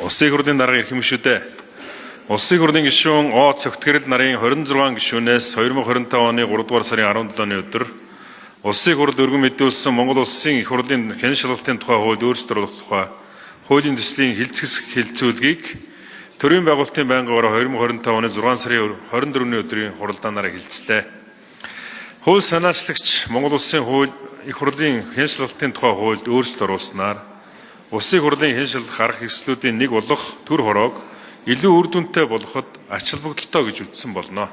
Улсын их хурлын дарга эрхэм гишүүдээ. Улсын их хурлын гишүүн О Цогтгэрэл нарын 26 гишүүнээс 2025 оны 3 дугаар сарын 17-ны өдөр Улсын их хурлд өргөн мэдүүлсэн Монгол Улсын их хурлын хяналт шалгалтын тухай хуульд өөрчлөлт оруулах тухай хуулийн төслийн хэлцэх хэлцүүлгийг төрийн байгуулалтын байнгын ороо 2025 оны 6 сарын 24-ний өдрийн хуралдаанаар хэлцлээ. Хууль санаачлагч Монгол Улсын хууль их хурлын хяналт шалгалтын тухай хуульд өөрчлөлт оруулснаар Улсын их хурлын хяналт шалгах арга хэрэгслүүдийн нэг болох төр хороог илүү үр дүнтэй болгоход ач холбогдолтой гэж үзсэн болно.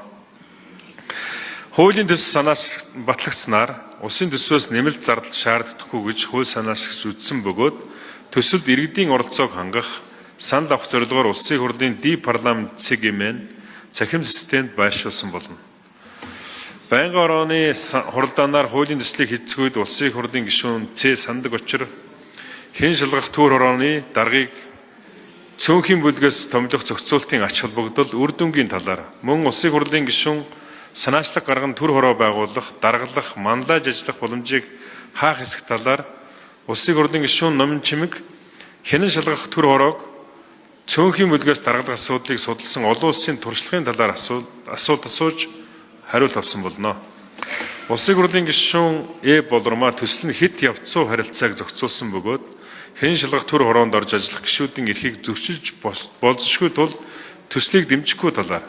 Хуулийн төсөл санаач батлагдсанаар улсын төсвөөс нэмэлт зардал шаарддаггүй гэж хууль санаачлагч үзсэн бөгөөд төсөлд иргэдийн оролцоог хангах, санал авах зорилгоор Улсын их хурлын ди парламент цэг хэмээн цахим системд байршуулсан болно. Байнгын орооны хуралдаанаар хуулийн төслийг хийцгүүд Улсын их хурлын гишүүн Ц Сандаг Учир хэн шалгах төр хорооны даргаыг цөөнхийн бүлгээс томилох зохицуултын ач холбогдол үр дүнгийн талаар мөн Улсын их хурлын гишүүн санаачлаг гарган төр хороо байгуулах, даргалах, манлайж ажиллах боломжийг хаах хэсэг талаар Улсын их хурлын гишүүн Номин Чимэг хянан шалгах төр хороог цөөнхийн бүлгээс даргалах асуудлыг судалсан олон улсын туршлагын талаар асуулт асууж хариулт авсан болно. Улсын их хурлын гишүүн Э Болормаа төсөл нь хэд явцуу харилцааг зохицуулсан бөгөөд хэн шалгах төр хороонд орж ажиллах гишүүдийн эрхийг зөрчилж болзошгүй тул төслийг дэмжихгүй талаар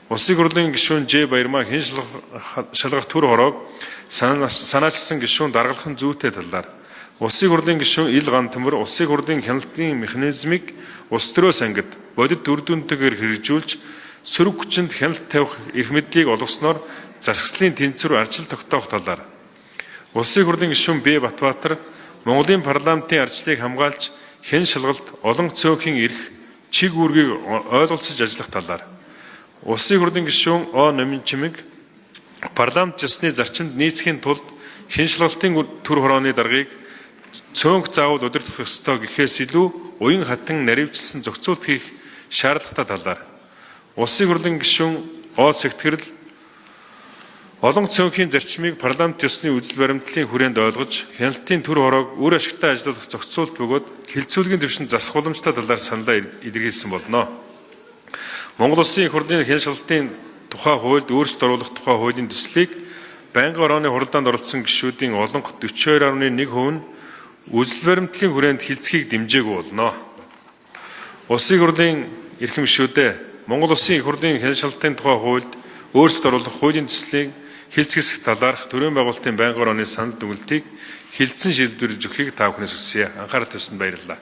Улсын их хурлын гишүүн Ж Баярмаа хэн шалгах төр хороог санаачилсан гишүүн даргалах нь зүйтэй талаар Улсын их хурлын гишүүн Ил Ган Төмөр Улсын их хурлын хяналтын механизмыг улс төрөөс ангид бодит үр дүнтэйгээр хэрэгжүүлж сөрөг хүчинд хяналт тавих эрх мэдлийг олгосноор засаглалын тэнцвэр арчил тогтоох талаар Улсын их хурлын гишүүн Б Батбаатар Монголын парламентын арчлыг хамгаалж хэн шалгалт олон цөөнхийн эрх чиг үүргийг ойлголцож ажиллах талаар Улсын их хурлын гишүүн О Номин Чимэг парламент ёсны зарчимд нийцэхийн тулд хэн шалгалтын төр хорооны даргаыг цөөнх заавал удирдах ёстой гэхээс илүү уян хатан наривчлсан зохицуулт хийх шаардлагатай талаар Улсын их хурлын гишүүн О Цэгтгэрэл олон цөөнхийн зарчмыг парламент ёсны үзэл баримтлалын хүрээнд ойлгож хяналтын төр хороог үр ашигтай ажиллуулах зохицуулт бөгөөд хэлцүүлгийн түвшинд засах боломжтой талаар саналаа илэрхийлсэн болно. Монгол Улсын их хурлын хяналт шалгалтын тухай хуульд өөрчлөлт оруулах тухай хуулийн төслийг байнгын орооны хуралдаанд оролцсон гишүүдийн олонх 42.1% нь үзэл баримтлалын хүрээнд хэлцгийг дэмжээгүй болно. Улсын их хурлын эрхэм гишүүдээ, Монгол Улсын их хурлын хяналт шалгалтын тухай хуульд өөрчлөлт оруулах хуулийн төслийг хэлцгэсэх талаарх төрийн байгуулалтын байнгын орооны санал дүгнэлтийг хэлэлцэн шийдвэрлэж өгөхийг та бүхнээс хүсье. Анхаарал тавьсанд баярлалаа.